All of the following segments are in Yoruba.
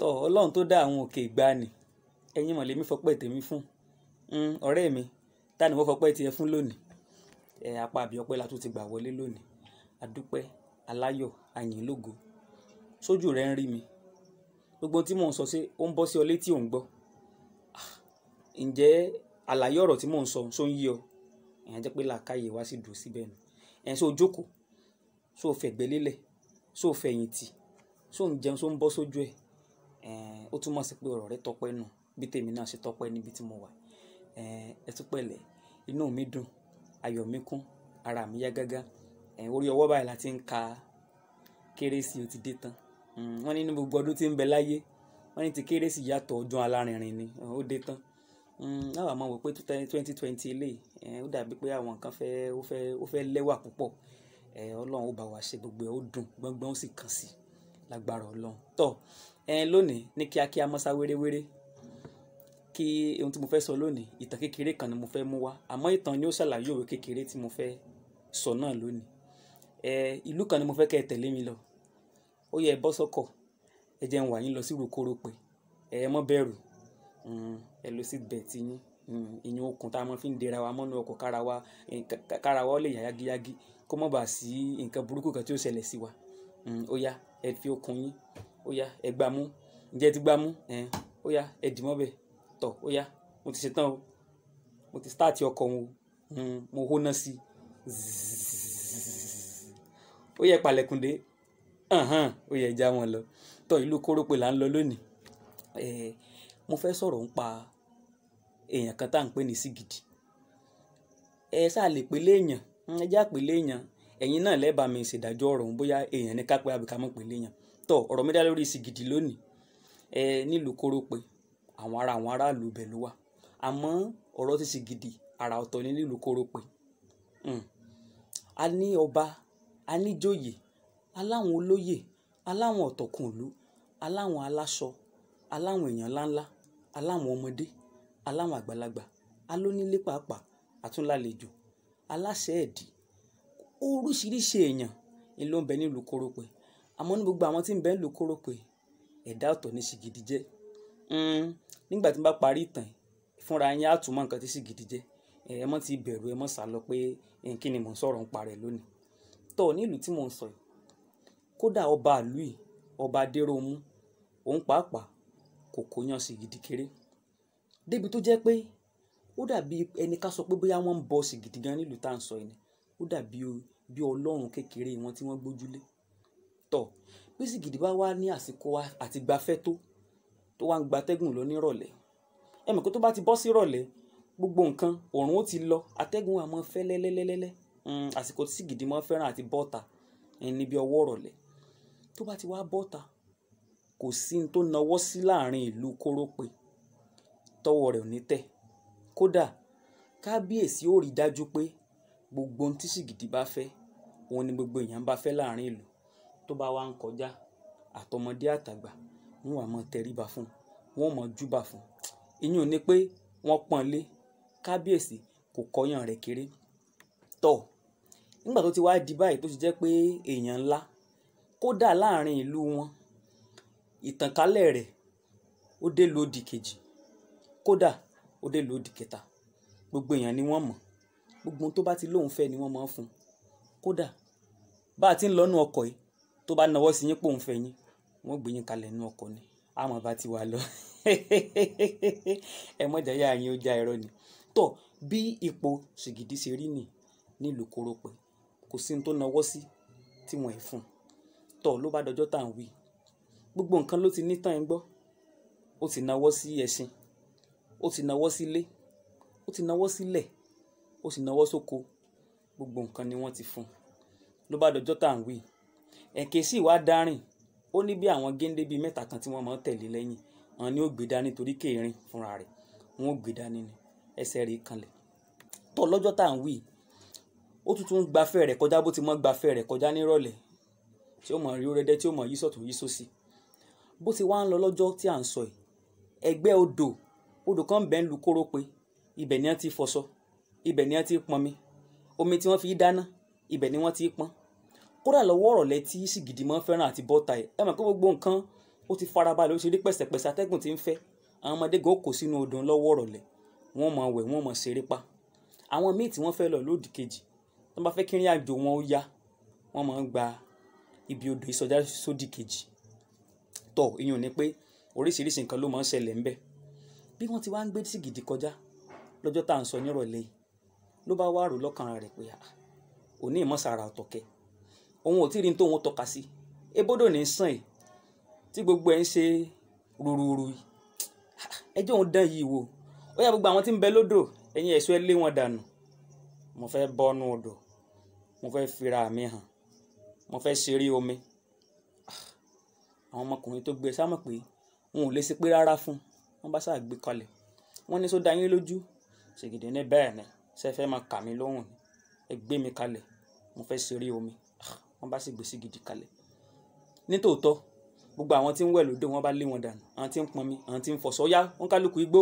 Tọ́ Ọlọ́run tó dá àwọn òkè ìgbàanì, ẹ̀yin mọ̀lẹ́mí fọpẹ́ tèmi fún. Ọ̀rẹ́ mi, ta ni wọ́n fọpẹ́ tiẹ̀ fún lónìí? Apá àbí ọpẹ́ la tún ti gbà wọlé lónìí. Adúpẹ́, aláyọ̀, àyìn lógo. Sójú rẹ ń rí mi. Gbogbo ohun tí mò ń sọ ṣé ó ń bọ́ sí ọ létí ò ń gbọ́? Ǹjẹ́ àlàyé ọ̀rọ̀ tí mò ń sọ ṣó ń yé ọ? Ìyẹn jẹ́ pé làákàyè wá sì dùn síbẹ̀ nù. Ṣó o jókòó? Ṣó o fẹ̀gbẹ́ lélẹ̀? Ṣó o fẹ̀yìntì? Ṣó ń jẹun? Ṣó ń bọ́ sójú ẹ̀? Ó túmọ̀ sí pé ọ̀rọ̀ rẹ tọpẹ́ nù bí tèmi náà ṣe tọpẹ́ níbi tí mo wà. Ẹ tún pẹ̀lẹ́, inú mi dùn, ayọ̀ mi kún, ara mi yá gágá. Orí ọwọ́ báyìí la ti ń ka kérésì ó ti dé tán. Wọ́n ní ní gbogbo ọdún tí ń bẹ láyé, wọ́n ní ti kérésì yàtọ̀ ọdún alárinrin ni, ó dé tán. Àwa máa wò pé 2020 eléyìí, ó dàbí pé àwọn nǹkan fẹ́, ó fẹ́ lẹ́wà púpọ̀. Ọlọ́run ó bá wa ṣe gbogbo ẹ̀, ó dùn, gbọ́ngbọ́n ó sì kàn sí lágbára Ọlọ́run. Tọ́, lónìí ní kíákíá mọ́sá wéréwéré. Kí ohun tí mo fẹ́ sọ lónìí, ìtàn kékeré kan ni mo fẹ́ mú wá. Àmọ́ ìtàn ni ó ṣàlàyé òwe kékeré tí mo fẹ́ sọ náà lónìí. Ìlú kan ni mo fẹ́ kí ẹ tẹ̀lé mi lọ. Ó yẹ ẹ bọ́ sọ́kọ̀, ẹ jẹ́ n wà yín lọ sí ìlú Kórópè. Ẹ má bẹ̀rù, ẹ lo seat belt yín, ìyẹn okùn tá a máa fi ń dera wa mọ́nú ọkọ̀ kára wa ó lè yá yágíyágí kó má bà sí nǹkan burúkú kan tí ó ṣẹlẹ̀ sí wa. Ó yá, ẹ fi okùn yín, ó yá, ẹ gbá mú. Ǹjẹ́ ẹ ti gbá mú? Ó yá, ẹ dì mọ́ bẹ̀. Tọ́, ó yá, mo ti ṣetán o. Mo ti start ọkọ̀ wọn o. Mo hóná sí i. Ó yẹ palẹ̀kùn dé. Ó yẹ já wọn lọ. Tọ́, ìlú Kórópè là ń lọ lónìí. Mo fẹ́ sọ̀rọ̀ ń pa èèyàn kan tá à ń pè ní Sìgìdì. Ẹ ṣáà lè pè léèyàn, ẹ jẹ́ á pè léèyàn. Ẹ̀yin náà lẹ́ bá mi ṣèdájọ́ ọ̀rọ̀ òun bóyá èèyàn ní ká pé àbí ká má pè léèyàn. Tọ́, ọ̀rọ̀ mi dá lórí Sìgìdì lónìí. Nílùú Kórópè, àwọn ará àwọn aráàlú ibẹ̀ ló wà. Àmọ́ ọ̀rọ̀ tí Sìgìdì àrà ọ̀tọ̀ ní nílùú Kórópè. A ní ọba, a ní ìjòyè, aláwọn olóyè, aláwọn ọ̀tọ̀kùnlú, aláwọn aláṣọ, aláwọn èèyàn ńláńlá, aláwọn ọmọdé, aláwọn àgbàlagbà, alónílé pàápàá, àtúnlálejò, aláṣẹ ẹ̀dì. Oríṣiríṣi èèyàn ni ló ń bẹ nílùú Kórópè. Àmọ́ ní gbogbo àwọn tí ń bẹ nílùú Kórópè, ẹ̀dá ọ̀tọ̀ ni Sìgìdì jẹ́. Nígbà tí mo bá parí ìtàn, fúnra yín á tún mọ nǹkan tí Sìgìdì jẹ́. Ẹ má ti bẹ̀rù, ẹ má sálọ pé kí ni mò ń sọ̀rọ̀ ń pa rẹ̀ lónìí. Tọ́, nílùú tí mò ń sọ yìí, kódà ọba ìlú yìí, ọba Adéròmú, òun pàápàá kò kóyán Sìgìdì kéré. Débi tó jẹ́ pé ó dàbí ẹni ká sọ pé bóyá wọ́n ń bọ Sìgìdì gan nílùú tá à ń sọ yìí ni. Ó dàbí bí Ọlọ́run kékeré wọn tí wọ́n gbójúlé. Tọ́, bí Sìgìdì bá wá ní àsìkò àti gbafẹ́ tó wá ń gbatẹ́gùn lọ nírọ̀lẹ́. Ẹ mọ̀ pé tó bá ti bọ́ sí ìrọ̀lẹ́, gbogbo nǹkan òòrùn ó ti lọ, atẹ́gùn á máa fẹ́ lẹ́lẹ́lẹ́lẹ́. Àsìkò tí Sìgìdì máa ń fẹ́ràn àti bọ́ta ní bí ọwọ́ ìrọ̀lẹ́. Tó bá ti wá bọ́ta, kò sí ohun tó nawọ́ sí láàrin ìlú Kórópè tọ́wọ́ rẹ̀ ò ní tẹ̀. Kódà kábíyèsí ó rí dájú pé gbogbo ohun tí Sìgìdì bá fẹ́, òun ni gbogbo èèyàn bá fẹ́ láàrin ìlú. Tó bá wá ń kọjá, àtọmọdé àtàgbà, wọ́n wá máa tẹríba fún un, wọ́n máa júbà fún un. Ìyẹn ò ní pé wọ́n pọ́n lé, kábíyèsí kò kọ́yàn rẹ̀ kéré. Tọ́, nígbà tó ti wá di báyìí tó ti jẹ́ pé èèyàn ńlá, kódà láàrin ìlú wọn, ìtànkálẹ̀ rẹ̀ ó dé lódì kejì, kódà ó dé lódì kẹta. Gbogbo èèyàn ni wọ́n mọ̀. Gbogbo ohun tó bá ti lóhùn fẹ́ ni wọ́n máa ń fún un. Kódà bá a ti ń lọ nú ọkọ̀ yìí, tó bá nawọ́ sí yín pé òun fẹ́ yín, wọ́n gbé yín kalẹ̀ nú ọkọ̀ ni. A mọ̀ bá ti wà lọ. Ẹ mọ̀ jẹ́ yá yín ó já irọ́ ni. Tọ́, bí ipò Sìgìdì ṣe rí nì nílùú Kórópè, kò sí ohun tó nawọ́ sí tí wọ́n ì fún un. Tọ́, ló bá dọjọ́ tá à ń wí. Gbogbo nǹkan ló ti ní tán ẹ gbọ́. Ó ti nawọ́ sí ẹṣin, ó ti nawọ́ sílé, ó ti nawọ́ sílẹ̀, ó sì nawọ́ sóko. Gbogbo nǹkan ni wọ́n ti fún un. Ló bá dọjọ́ tá à ń wí. Ẹ̀kẹ́ sì wá dárìn. Ó ní bí àwọn géńdé bíi mẹ́ta kan tí wọ́n máa ń tẹ̀lé lẹ́yìn. Àwọn ni ó gbé dání torí kéèrín fúnra rẹ̀. Wọ́n ó gbé dání ni. Ẹsẹ̀ rẹ̀ kanlẹ̀. Tọ́, lọ́jọ́ tá à ń wí, ó tún tún gbafẹ́ rẹ̀ kọjá bó ti mọ́ gbafẹ́ rẹ̀ kọjá nírọ̀lẹ́. Tí ó mọ̀ rí rẹ́dẹ́, tí ó mọ̀ yí sọ̀tún yí sósì. Bó ti wá ń lọ lọ́jọ́ tí à ń sọ yìí, ẹgbẹ́ odò, odò kan bẹ́ ń lu Kórópè. Ibẹ̀ ni wọ́n ti fọṣọ, ibẹ̀ ni wọ́n ti pọnmi. Omi tí wọ́n fi dáná, ibẹ̀ ni wọ́n ti pọn. Kódà lọ́wọ́ ìrọ̀lẹ́ tí Sìgìdì máa ń fẹ́ràn àti bọ́ta ẹ̀. Ẹ mọ̀ pé gbogbo nǹkan Ó ti farabalẹ̀, ó ti rí pẹ̀sẹ̀pẹ̀sẹ̀ atẹ́gùn tí ń fẹ́. Àwọn ọmọdé gan kò sínú odò lọ́wọ́ ìrọ̀lẹ́, wọ́n máa wẹ̀, wọ́n máa ṣeré pa. Àwọn míì tí wọ́n fẹ́ lọ lódì kejì, tí wọ́n bá fẹ́ kí ìrìn àjò wọn ó yá, wọ́n máa ń gba ibi odò ìsọdá sódì kejì. Tọ̀, ìyẹn ò ní pé oríṣiríṣi nǹkan ló máa ń ṣẹlẹ̀ ńbẹ̀. Bí wọ́n ti wá ń gbé sìgìdì kọjá lọ́jọ́ tá à ń sọ nírọ̀lẹ́ yìí, ló bá wá rò lọ́kàn rẹ̀ pé òní ìmọ̀sára ọ̀tọ̀ kẹ. Òun ò tí ì rí tóun tọ́ka sí. Ebódò ní sàn yìí tí gbogbo ẹ̀ ń ṣe rúrúrú yìí. Ẹjọ́ òun dán yìí wò. Ó yá gbogbo àwọn tí ń bẹ lódò, ẹ̀yin ẹ̀ṣọ́ ẹ lé wọn dànù. Mo fẹ́ bọ́nú odò, mo fẹ́ fira mi hàn, mo fẹ́ ṣeré omi. Àwọn ọmọkùnrin tó gbé sá mọ̀ pé wọn ò lè ṣe pé rárá fún un. Wọ́n bá sá gbé kalẹ̀. Wọ́n ní sọ dá yín lójú. Sìgìdì ní bẹ́ẹ̀ ni, ṣé ẹ fẹ́ máa kà mí lóhùn ni? Ẹ gbé mi kalẹ̀, mo fẹ́ ṣeré omi. Wọ́n bá sì gbé sìgìdì kalẹ̀. Nítòótọ́, gbogbo àwọn tí ń wẹ̀ lódò wọ́n bá lé wọn dànù. Àwọn tí ń pọnmi, àwọn tí ń fọṣọ, yá, wọ́n kálukú igbó.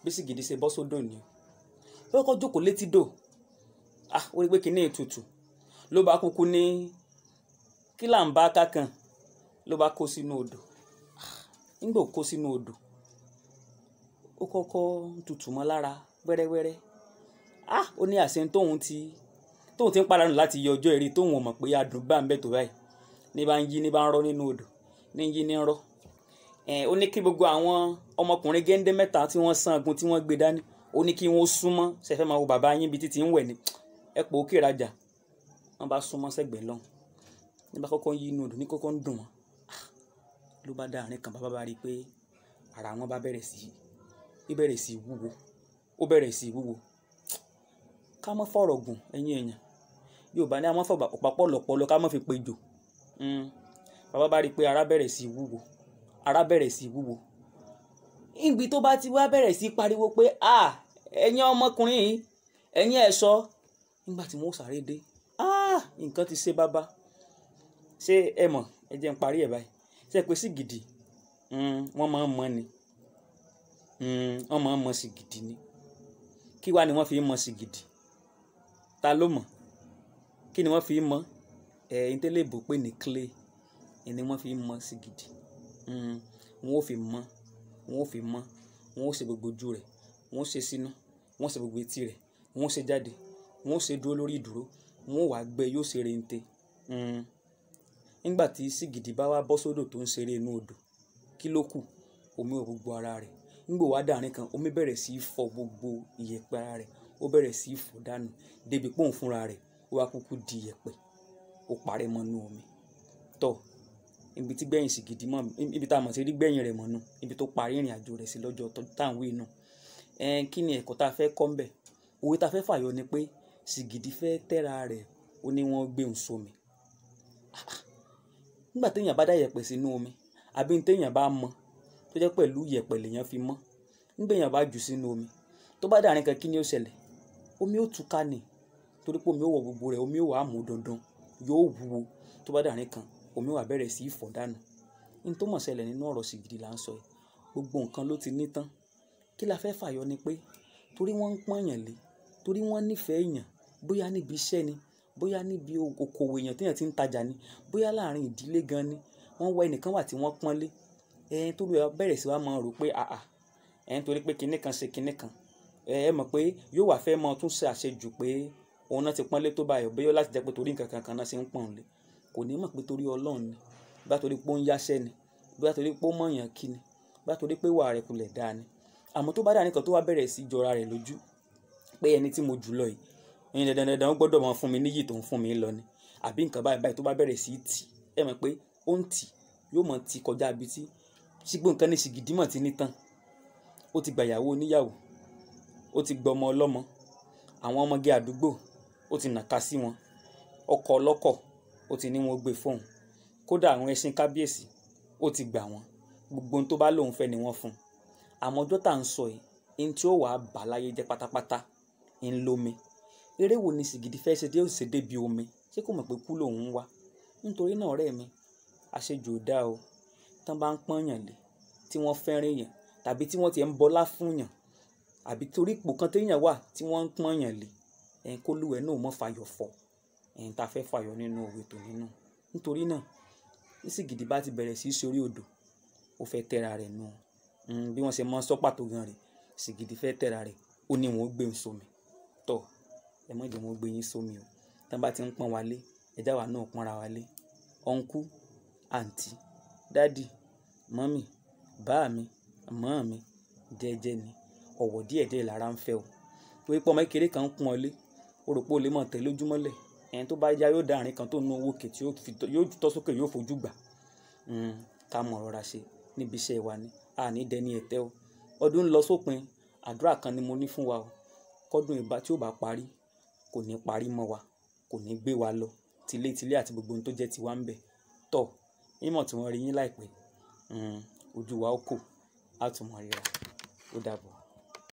Bí sìgìdì ṣe bọ́ sódò ni o. Ó kọ́kọ́ jókòó létí dò. Ó rí pé kíní ètùtù ló bá kúkú ní kí là ń bá kákan ló bá kó sínú odò. Nígbà ó kó sínú odò, ó kọ́kọ́ tutù mọ́ lára wẹ́rẹ́wẹ́rẹ́. Ó ní àṣẹ tóun ti ń padànù láti yọ ọjọ́ eré tóun ò mọ̀ pé adùn bá ń bẹ̀ tó báyìí. Ní bá ń yí, ní bá ń rọ́ nínú odò, ní ń yí, ní ń rọ́. Ó ní kí gbogbo àwọn ọmọkùnrin géńdé mẹ́ta tí wọ́n sangun tí wọ́n gbé dání, ó ní kí wọ́n súnmọ́. Ṣé ẹ fẹ́ máa wo bàbá yín bí títí ń wẹ̀ ni? Ẹ pò ó kérajà. Wọ́n bá súnmọ́ sẹ́gbẹ̀ẹ́ lọ́hùn. Ní bá kọ́kọ́ yí inú odò, ní kọ́kọ́ ń dùn wọ́n. Ló bá dá àárín kan, bàbá bá rí i pé ara wọn bá bẹ̀rẹ̀ sí í bẹ̀rẹ̀ sí í wúwo. Ó bẹ̀rẹ̀ sí í wúwo. Ká má fọ̀rọ̀ gùn ẹ̀yin èèyàn. Yorùbá ní a má fọ̀rọ̀ papọ̀ lọ́pọ̀lọ́ ká má fi pejò. Bàbá bá rí i pé ara bẹ̀rẹ̀ sí í wúwo. Ara bẹ̀rẹ̀ sí í wúwo. Níbi tó bá ti wá bẹ̀rẹ̀ sí í pariwo pé ẹ̀yin ọmọkùnrin yìí, ẹ̀yin ẹ̀ṣọ́. Nígbà tí wọ́n sáré dé, nǹkan ti ṣe bàbá. Ṣé ẹ mọ̀? Ẹ jẹ́ n parí ẹ̀ báyìí. Ṣé ẹ pé sìgìdì, wọ́n máa ń mọ̀ ni. Wọ́n máa ń mọ̀ sìgìdì ni. Kí wá ni wọ́n fi ń mọ̀ sìgìdì? Ta ló mọ̀? Kí ni wọ́n fi ń mọ̀? Ìtẹ́lẹ̀bù pé ní clay ni wọ́n fi ń mọ̀ sìgìdì. Wọ́n ó fi mọ̀, wọ́n ó fi mọ̀, wọ́n ó ṣe gbogbo ojú rẹ̀, wọ́n ó ṣe sínú, wọ́n ó ṣe gbogbo etí rẹ̀, wọ́n ó ṣe jáde, wọ́n ó ṣe dúró lórí ìdúró, wọ́n ó wá gbẹ, yóò ṣe rente. Nígbà tí sìgìdì bá wá bọ́ sódò tó ń ṣeré inú odò, kí ló kù? Omi wọ gbogbo ara rẹ̀. Nígbà ó wá dá àárín kan, omi bẹ̀rẹ̀ sí í fọ gbogbo ìyẹ̀pẹ̀ ara rẹ̀. Ó bẹ̀rẹ̀ sí í fọ dànù. Débi pé òun fúnra rẹ̀, ó wá kúkú di ìyẹ̀pẹ̀. Ó parẹ́ mọ́ inú omi. Tọ̀, ibi tí gbẹ̀yìn sìgìdì mọ̀, ibi tá a mọ̀ sí rí gbẹ̀yìn rẹ̀ mọ̀ nù, ibi tó parí ìrìn àjò rẹ̀ sí lọ́jọ́ tá à ń wí nù. Kí ni ẹ̀kọ́ tá a fẹ́ kọ́ ńbẹ̀? Òwe tá a fẹ́ fàyọ ni pé sìgìdì fẹ́ tẹ́ra rẹ̀, ó ní wọ́n gbé òun sómi. Nígbà tí èèyàn bá dá ìyẹ̀pẹ̀ sínú omi, àbí ní tí èèyàn bá mọ̀, tó jẹ́ pẹ̀lú ìyẹ̀pẹ̀ lèèyàn fi mọ́. Nígbà èèyàn bá jù sínú omi, tó bá dá àárín kan, kí ni ó ṣẹlẹ̀? Omi ó túká ni. Torí pé omi ó wọ gbogbo rẹ̀, omi ó wá mú dandan, yóò wúwo. Tó bá dá àárín kan, omi ó wá bẹ̀rẹ̀ sí í fọ̀ dànù. Ohun tó mọ̀ ṣẹlẹ̀ nínú ọ̀rọ̀ sìgìdì là ń sọ yìí. Gbogbo nǹkan ló ti ní tán. Kí la fẹ́ fàyọ ni pé torí wọ́n ń pọ́n èèyàn lé, torí wọ́n nífẹ̀ẹ́ èèyàn, bóyá níbi iṣẹ́ ni, bóyá níbi okòwò èèyàn tí èèyàn ti ń tajà ni, bóyá láàárín ìdílé gan ni, wọ́n wá ẹnìkan wà tí wọ́n pọ́n lé. Tó lè bẹ̀rẹ̀ sí wá máa rò pé torí pé kíní kan ṣe kíní kan. Ẹ mọ̀ pé yóò wá fẹ́ mọ tún ṣe àṣejù pé òun náà ti pọ́n lé tó báyìí, bóyá láti jẹ́ pé torí nǹkan kan kan náà ṣe ń pọ́n lé. Kò ní mọ̀ pé torí Ọlọ́run ni, bóyá torí pé ó ń yáṣẹ́ ni, bóyá torí pé ó mọ̀ èèyàn kí ni, bóyá torí pé ìwà rẹ̀ kulẹ̀ dáa ni. Àmọ́ tó bá dá nìkan tó wá bẹ̀rẹ̀ sí jọra rẹ̀ lójú pé ẹni tí mo jù lọ yìí, ẹni dandan dandan ó gbọ́dọ̀ máa fún mi níyì tó ń fún mi lọ ni. Àbí nǹkan báyìí báyìí tó bá bẹ̀rẹ̀ sí tì, ẹ mọ̀ pé ó ń tì, yóò mọ̀ tì kọjá ibi tí ṣígbó nǹkan ní sìgìdì mọ̀ ti ní tán. Ó ti gba ìyàwó oníyàwó, ó ti gba ọmọ ọlọ́mọ, àwọn ọmọge àdúgbò, ó ti nàka sí wọn, ọkọ ọlọ́kọ̀, ó ti ní wọn gbé fóun. Kódà àwọn ẹṣin kábíyèsí, ó ti gbà wọ́n. Gbogbo ohun tó bá lóun fẹ́ ni wọ́n fún un. Àmọ́ ọjọ́ tá à ń sọ yìí, ohun tí ó wà bá láyé jẹ́ pátápátá, ń lomi. Eré wo ni sìgìdì fẹ́ ṣe dé ó ṣe débi omi? Ṣé kò mọ̀ pé kú lòun ń wá? Nítorí náà ọ̀rẹ́ mi, àṣejù ò dáa o. Tán bá ń pọ́n èèyàn lé, tí wọ́n fẹ́ràn èèyàn, tàbí tí wọ́n ti ń bọlá fún èèyàn, àbí torí ipò kan tí èèyàn wà tí wọ́n ń pọ́n èèyàn lé, kó lúwẹ̀ẹ́ náà mọ́ fàyọ̀ fọ̀. Tá a fẹ́ fàyọ nínú òwe tòní nù. Nítorí náà, Ní sìgìdì bá ti bẹ̀rẹ̀ sí í sorí odò, ó fẹ́ tẹ́ra rẹ̀ nù. Bí wọ́n ṣe mọ́ sọ pàtó gan rè, sìgìdì fẹ́ tẹ́ra rẹ̀, ó ní wọ́n gbé ń sómi. Tọ̀, ẹ má jẹ́ wọ́n gbé yín sómi o. Tí wọ́n bá ti ń pọ́n wa lé, ẹ já wa náà pọ́nra wa lé. Ọ̀nkú, àǹtí, dádì, mọ́mì, bá mi, mọ́ mi, jẹ́jẹ́ ni. Ọ̀wọ̀ díẹ̀díẹ̀ lára ń fẹ́ o. Torí pé ọmọ kékeré kan ń pọ́n ọ lé, ó rò pé ó lè mọ̀ tẹ́ lójúmọ́lẹ̀. Ẹni tó bá yá yóò dá àárín kan tó nu owó òkè tí yóò tọ́ sókè yóò fojú gbà. Ká mọ̀ rọra ṣe níbi iṣẹ́ wa ni. A ní dẹni ẹ̀tẹ́ o. Ọdún ń lọ sópin, àdúrà kan ni mo ní fún wa o. Kọ́dún ìbá tí ó bá parí, kò ní parí mọ́ wa, kò ní gbé wa lọ. Tilé tilé àti gbogbo ohun tó jẹ́ tiwa ń bẹ. Tọ̀, mímọ̀ tí wọ́n rí yín láìpẹ́. Ojú wa ó kò, a tún mọ̀ ríra. Ó dàbọ̀.